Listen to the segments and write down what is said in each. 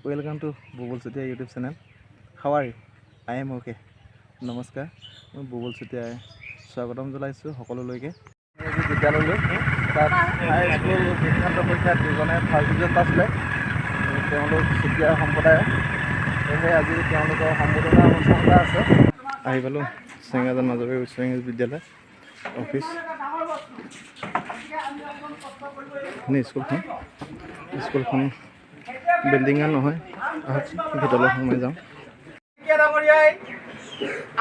Welcome to Bubul Chutia YouTube channel. How are you? I am okay. নমস্কাৰ, মই বুবুল চুতীয়াই স্বাগতম জনাইছোঁ সকলোলৈকে। আজি বিদ্যালয়লৈ তাত হাইস্কুল দীক্ষান্ত পৰীক্ষাত দুজনে ফাৰ্ষ্ট ডিভিজন পাইছিলে, তেওঁলোক চুতীয়া সম্প্ৰদায়ৰ। সেয়েহে আজি তেওঁলোকৰ সম্বোধনা অনুষ্ঠান এটা আছে। আহি পালোঁ চেঙাজান মাজবাৰী উচ্চ ইংৰাজী বিদ্যালয় অফিচ। স্কুলখন স্কুলখন বিল্ডিঙৰ নহয়, আহক ভিতৰলৈ সোমাই যাওঁ। ডাঙৰীয়াই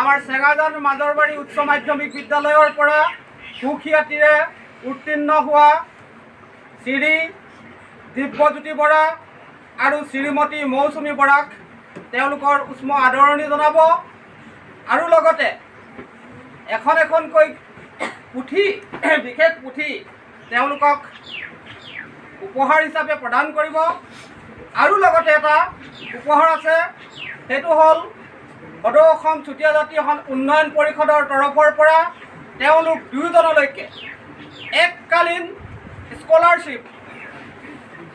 আমাৰ চেঙাজান মাজৰবাৰী উচ্চ মাধ্যমিক বিদ্যালয়ৰ পৰা সুখ্যাতিৰে উত্তীৰ্ণ হোৱা শ্ৰী দিব্যজ্যোতি বৰা আৰু শ্ৰীমতী মৌচুমী বৰাক তেওঁলোকৰ উষ্ম আদৰণি জনাব আৰু লগতে এখন এখনকৈ পুথি, বিশেষ পুথি তেওঁলোকক উপহাৰ হিচাপে প্ৰদান কৰিব। আৰু লগতে এটা উপহাৰ আছে, সেইটো হ'ল সদৌ অসম চুতীয়া জাতি উন্নয়ন পৰিষদৰ তৰফৰ পৰা তেওঁলোক দুয়োজনলৈকে এককালীন স্কলাৰশ্বিপ,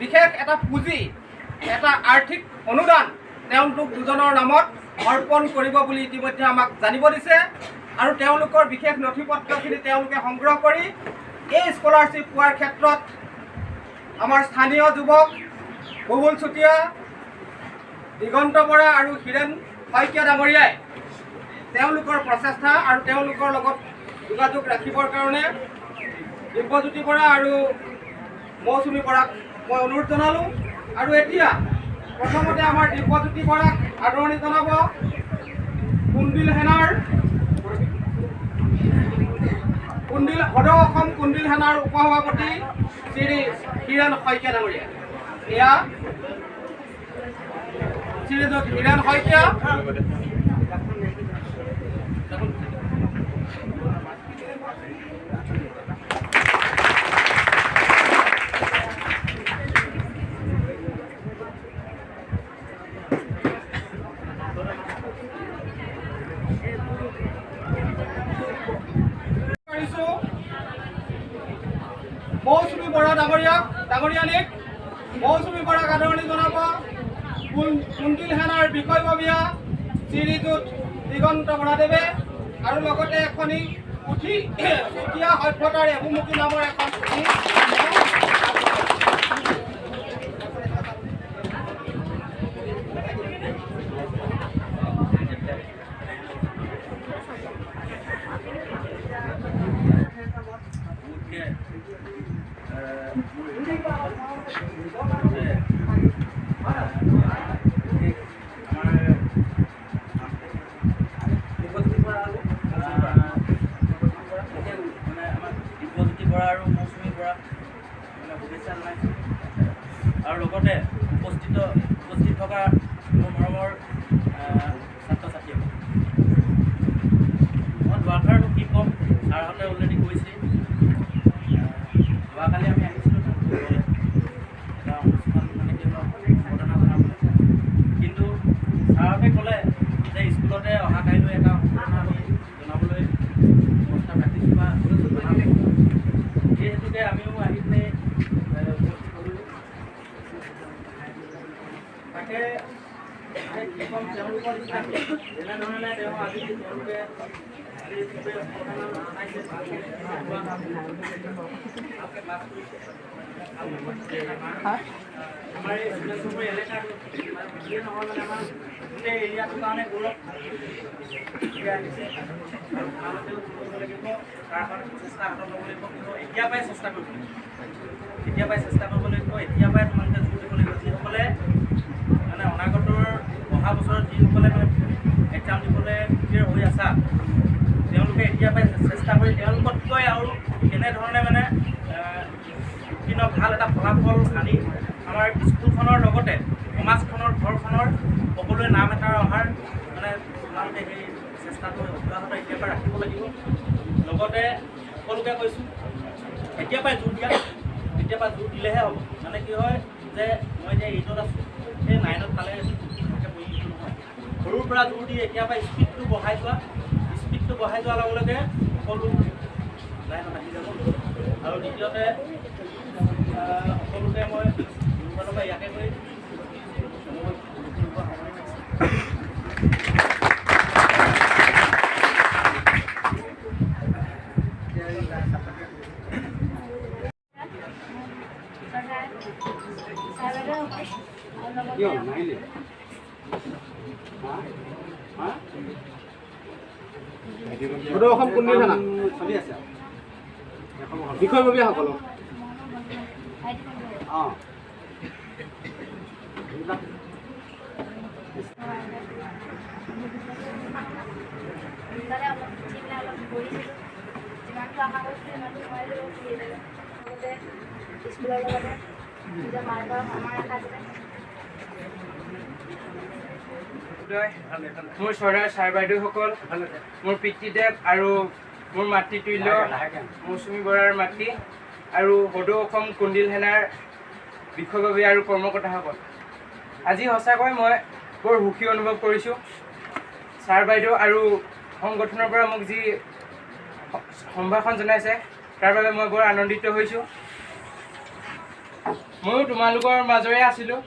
বিশেষ এটা পুঁজি, এটা আৰ্থিক অনুদান তেওঁলোক দুজনৰ নামত অৰ্পণ কৰিব বুলি ইতিমধ্যে আমাক জানিব দিছে। আৰু তেওঁলোকৰ বিশেষ নথি পত্ৰখিনি তেওঁলোকে সংগ্ৰহ কৰি এই স্কলাৰশ্বিপ পোৱাৰ ক্ষেত্ৰত আমাৰ স্থানীয় যুৱক বুবুল চুতীয়া, দিগন্ত বৰা আৰু হীৰেণ শইকীয়া ডাঙৰীয়াই তেওঁলোকৰ প্ৰচেষ্টা আৰু তেওঁলোকৰ লগত যোগাযোগ ৰাখিবৰ কাৰণে দিব্যজ্যোতি বৰা আৰু মৌচুমী বৰাক মই অনুৰোধ জনালোঁ। আৰু এতিয়া প্ৰথমতে আমাৰ দিব্যজ্যোতি বৰাক আদৰণি জনাব কুণ্ডিল সেনাৰ কুণ্ডিল সদৌ অসম কুণ্ডিল সেনাৰ উপসভাপতি শ্ৰী হীৰেণ শইকীয়া ডাঙৰীয়া। এয়া শ্ৰীযুত হীৰেণ শইকীয়া। মৌচুমী বৰা ডাঙৰীয়াক ডাঙৰীয়ানীক মৌচুমী বৰাক আদৰণি জনাব কুণ্ডিল সেনাৰ বিষয়ববীয়া শ্ৰীযুত দিগন্ত বৰাদেৱে আৰু লগতে এখনি পুথি, চুতীয়া সভ্যতাৰ এভুমুকি নামৰ এখন পুথি। দিব্যজ্যোতি বৰা আৰু মৌচুমী বৰা মানে শুভেচ্ছা জনাইছোঁ। আৰু লগতে উপস্থিত থকা মোৰ মৰমৰ ছাত্ৰ ছাত্ৰীসকল, মই দুআষাৰনো কি ক'ম, ছাৰহঁতে অলৰেডি কৈছেই। যোৱাকালি আমি আহিছিলোঁ তেওঁলোকৰ এটা অনুষ্ঠান মানে কি সম্বৰ্ধনা জনাবলৈ, কিন্তু ছাৰহঁতে ক'লে যে স্কুলতে অহা কাইলৈ এটা সম্বৰ্ধনা আমি জনাবলৈ ব্যৱস্থা ৰাখিছোঁ বা জনাম। সেই হেতুকে আমিও আহি পিনে উপস্থিত হ'লোঁ। তাকে মানে কি ক'ম, তেওঁলোকৰ নিচিনাকৈ যেনেধৰণে তেওঁ আজি তেওঁলোকে জনাইছে, ভালকৈ ক্লাছ কৰিছে, আমাৰ এই চুবুৰী এলেকাটো বুলিয়ে নহয়, মানে আমাৰ গোটেই এৰিয়াটোৰ কাৰণে গৌৰৱ আহিছে। আৰু তোমালোকেও কৰিব লাগিব, তাৰ কাৰণে প্ৰচেষ্টা হাতত ল'ব লাগিব। কিন্তু এতিয়াৰ পৰাই চেষ্টা কৰিব লাগিব, এতিয়াৰ পৰাই চেষ্টা কৰিব লাগিব, এতিয়াৰ পৰাই তোমালোকে জোৰ দিব লাগিব। যিসকলে মানে অনাগতৰ অহা বছৰত যিসকলে মানে এক্সাম দিবলৈ প্ৰিপেয়াৰ হৈ আছা, তেওঁলোকে এতিয়াৰ পৰাই চেষ্টা কৰি তেওঁলোকতকৈ আৰু কেনেধৰণে মানে উত্তীৰ্ণ ভাল এটা ফলাফল আনি আমাৰ স্কুলখনৰ লগতে সমাজখনৰ, ঘৰখনৰ সকলোৰে নাম এটা অহাৰ মানে তোমালোকে সেই চেষ্টাটো অব্যাহত এতিয়াৰ পৰা ৰাখিব লাগিব। লগতে সকলোকে কৈছোঁ, এতিয়াৰ পৰাই জোৰ দিয়া, এতিয়াৰ পৰা জোৰ দিলেহে হ'ব। মানে কি হয় যে মই এতিয়া এইটত আছোঁ, সেই নাইনত পালে ভালকৈ পঢ়ি নহয়, সৰুৰ পৰা জোৰ দি এতিয়াৰ পৰা স্পীডটো বঢ়াই যোৱা, স্পীডটো বঢ়াই যোৱাৰ লগে লগে সকলো লাইনত আহি যাব। আৰু দ্বিতীয়তে সকলোকে মই ইয়াকে কৈ কিয় নাহিলে? হা হা। সদৌ অসম কুন্দিল সেনা চলি আছে। বিষয়ববীয়াসকলক। অঁ, এইবিলাক। সোনকালে অলপ উঠি পেলাই অলপ পঢ়িছিলোঁ। যিমানটো আশা কৰিছিলোঁ সিমানটো নোৱাৰিলোঁ। লগতে স্কুলৰ লগতে নিজৰ মাৰ্কৰ আমাৰ আশা আছিলে। মোৰ চৰাইৰ ছাৰ বাইদেউসকল, মোৰ পিতৃদেৱ আৰু মোৰ মাতৃতুল্য মৌচুমী বৰাৰ মাতৃ আৰু সদৌ অসম কুণ্ডিল সেনাৰ বিষয়ববীয়া আৰু কৰ্মকৰ্তাসকল, আজি সঁচাকৈ মই বৰ সুখী অনুভৱ কৰিছোঁ। ছাৰ বাইদেউ আৰু সংগঠনৰ পৰা মোক যি সম্ভাষণ জনাইছে, তাৰ বাবে মই বৰ আনন্দিত হৈছোঁ। ময়ো তোমালোকৰ মাজৰে আছিলোঁ।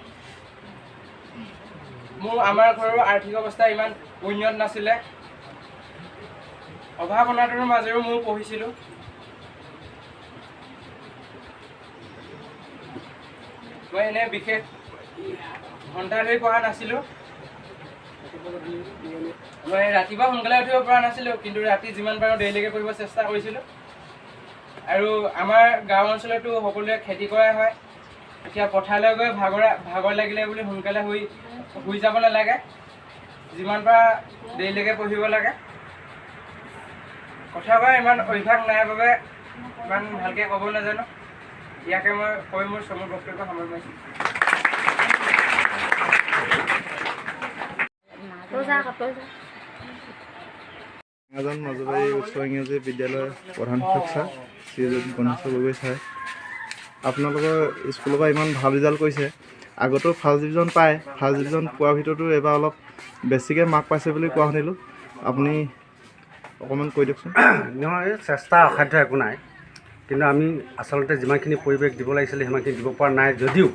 আমাৰ ঘৰৰ আৰ্থিক অৱস্থা ইমান উন্নত নাছিলে। অভাৱ অনাটনৰ মাজেৰেও ময়ো পঢ়িছিলোঁ। মই এনে বিশেষ ঘণ্টা ধৰি পঢ়া নাছিলোঁ। মই ৰাতিপুৱা সোনকালে উঠিব পৰা নাছিলোঁ, কিন্তু ৰাতি যিমান পাৰোঁ দেৰিলৈকে পঢ়িব চেষ্টা কৰিছিলোঁ। আৰু আমাৰ গাঁও অঞ্চলতো সকলোৱে খেতি কৰাই হয়। এতিয়া পথাৰলৈ গৈ ভাগৰ লাগিলে বুলি সোনকালে শুই শুই যাব নালাগে, যিমান পাৰা দেৰিলৈকে পঢ়িব লাগে। কথা কোৱাৰ ইমান অভ্যাস নাই বাবে ইমান ভালকৈ ক'ব নাজানো। ইয়াকে মই কৈ মোৰ চমু বক্তব্য সামৰণি মাৰিছোঁ। চেঙাজান মাজবাৰী উচ্চ ইংৰাজী বিদ্যালয়ৰ প্ৰধান শিক্ষক ছাৰ শ্ৰীযুত গণেশ্বৰ গগৈ ছাৰ, আপোনালোকৰ স্কুলৰ পৰা ইমান ভাল ৰিজাল্ট কৰিছে। আগতেও ফাৰ্ষ্ট ডিভিজন পায়, ফাৰ্ষ্ট ডিভিজন পোৱাৰ ভিতৰতো এইবাৰ অলপ বেছিকৈ মাৰ্ক পাইছে বুলি কোৱা শুনিলোঁ। আপুনি অকণমান কৈ দিয়কচোন। নহয়, চেষ্টা অসাধ্য একো নাই, কিন্তু আমি আচলতে যিমানখিনি পৰিৱেশ দিব লাগিছিলে সিমানখিনি দিব পৰা নাই যদিও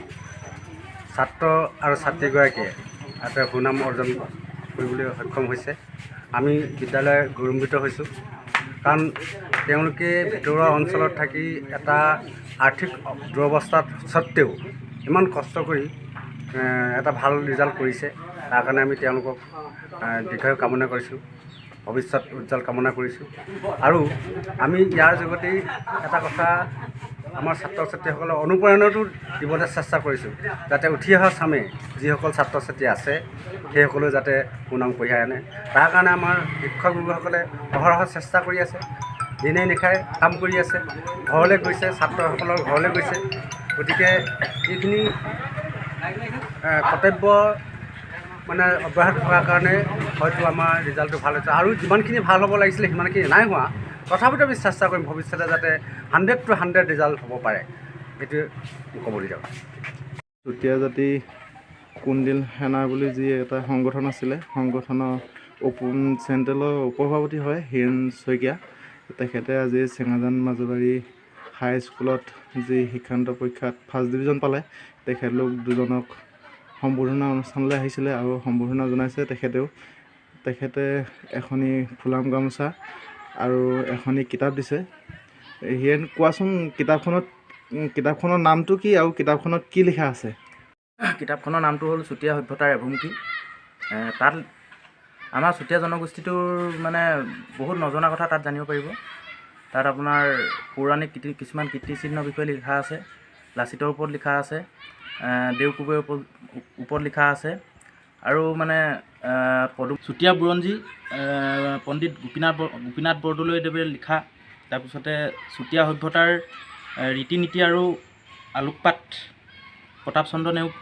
ছাত্ৰ আৰু ছাত্ৰীগৰাকীয়ে এটা সুনাম অৰ্জন কৰিবলৈ সক্ষম হৈছে। আমি বিদ্যালয় গৌৰৱান্বিত হৈছোঁ, কাৰণ তেওঁলোকে ভিতৰুৱা অঞ্চলত থাকি এটা আৰ্থিক দুৰৱস্থাত স্বত্তেও ইমান কষ্ট কৰি এটা ভাল ৰিজাল্ট কৰিছে। তাৰ কাৰণে আমি তেওঁলোকক দীৰ্ঘায়ু কামনা কৰিছোঁ, ভৱিষ্যত উজ্জ্বল কামনা কৰিছোঁ। আৰু আমি ইয়াৰ যোগেদি এটা কথা আমাৰ ছাত্ৰ ছাত্ৰীসকলক অনুপ্ৰেৰণাটো দিবলৈ চেষ্টা কৰিছোঁ, যাতে উঠি অহা চামে যিসকল ছাত্ৰ ছাত্ৰী আছে সেইসকলেও যাতে সুনাম কঢ়িয়াই আনে। তাৰ কাৰণে আমাৰ শিক্ষক গুৰুসকলে অহৰহ চেষ্টা কৰি আছে, দিনে নিশাই কাম কৰি আছে, ঘৰলৈ গৈছে, ছাত্ৰসকলৰ ঘৰলৈ গৈছে। গতিকে এইখিনি কৰ্তব্য মানে অব্যাহত থকাৰ কাৰণে হয়তো আমাৰ ৰিজাল্টটো ভাল হৈছে। আৰু যিমানখিনি ভাল হ'ব লাগিছিলে সিমানখিনি নাই হোৱা, তথাপিতো আমি চেষ্টা কৰিম ভৱিষ্যতে যাতে 100 টু 100 ৰিজাল্ট হ'ব পাৰে, সেইটোৱে ক'বলৈ যাওঁ। চুতীয়া জাতি কুণ্ডিল সেনা বুলি যি এটা সংগঠন আছিলে, সংগঠনৰ চেণ্ট্ৰেলৰ উপসভাপতি হয় হিৰেণ শইকীয়া। তেখেতে আজি চেঙাজান মাজবাৰী হাই স্কুলত যি শিক্ষান্ত পৰীক্ষাত ফাৰ্ষ্ট ডিভিজন পালে, তেখেতলোক দুজনক সম্বৰ্ধনা অনুষ্ঠানলৈ আহিছিলে আৰু সম্বৰ্ধনা জনাইছে। তেখেতে এখনি ফুলাম গামোচা আৰু এখনি কিতাপ দিছে। হিৰেণ, কোৱাচোন, কিতাপখনৰ নামটো কি আৰু কিতাপখনত কি লিখা আছে? কিতাপখনৰ নামটো হ'ল চুতীয়া সভ্যতাৰ এভুমুকি। তাত আমাৰ চুতীয়া জনগোষ্ঠীটোৰ মানে বহুত নজনা কথা তাত জানিব পাৰিব। তাত আপোনাৰ পৌৰাণিক কিছুমান কীৰ্তিচিহ্নৰ বিষয়ে লিখা আছে, লাচিতৰ ওপৰত লিখা আছে, দেওকুবেৰৰ ওপৰত লিখা আছে আৰু মানে পদুম চুতীয়া বুৰঞ্জী পণ্ডিত গোপীনাথ বৰদলৈদেৱে লিখা। তাৰপিছতে চুতীয়া সভ্যতাৰ ৰীতি নীতি আৰু আলোকপাত প্ৰতাপ চন্দ্ৰ নেওগ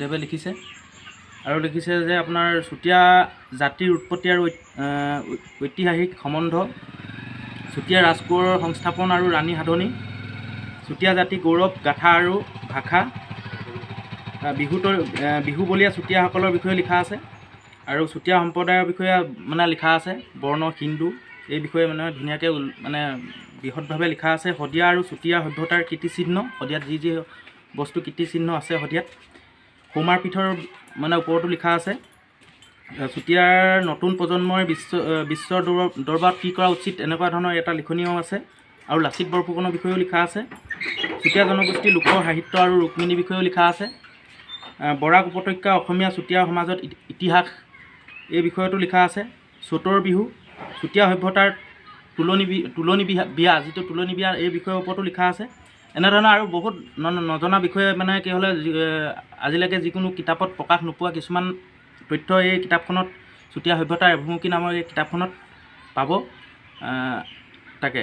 দেৱে লিখিছে। আৰু লিখিছে যে আপোনাৰ চুতীয়া জাতিৰ উৎপত্তি আৰু ঐতিহাসিক সম্বন্ধ, চুতীয়া ৰাজকোঁৱৰৰ সংস্থাপন আৰু ৰাণী সাধনী, চুতীয়া জাতি গৌৰৱ গাথা আৰু ভাষা, বিহুবলীয়া চুতীয়াসকলৰ বিষয়ে লিখা আছে আৰু চুতীয়া সম্প্ৰদায়ৰ বিষয়ে মানে লিখা আছে, বৰ্ণ হিন্দু এই বিষয়ে মানে ধুনীয়াকৈ মানে বৃহৎভাৱে লিখা আছে। শদিয়া আৰু চুতীয়া সভ্যতাৰ কীৰ্তিচিহ্ন, শদিয়াত যি যি বস্তু কীৰ্তিচিহ্ন আছে শদিয়াত, সৌমাৰ পীঠৰ মানে ওপৰতো লিখা আছে। চুতীয়াৰ নতুন প্ৰজন্মই বিশ্বৰ দৰবাৰত কি কৰা উচিত এনেকুৱা ধৰণৰ এটা লিখনিও আছে আৰু লাচিত বৰফুকনৰ বিষয়েও লিখা আছে। চুতীয়া জনগোষ্ঠীৰ লোক সাহিত্য আৰু ৰুক্মিণীৰ বিষয়েও লিখা আছে। বৰাক উপত্যকা অসমীয়া চুতীয়া সমাজত ইতিহাস এই বিষয়তো লিখা আছে। চ'তৰ বিহু, চুতীয়া সভ্যতাৰ তোলনি বিয়া, যিটো তোলনি বিয়া এই বিষয়ৰ ওপৰতো লিখা আছে। এনেধৰণৰ আৰু বহুত নজনা বিষয়ে মানে কি হ'লে আজিলৈকে যিকোনো কিতাপত প্ৰকাশ নোপোৱা কিছুমান তথ্য এই কিতাপখনত চুতীয়া সভ্যতাৰ এভুমুকি নামৰ এই কিতাপখনত পাব। তাকে।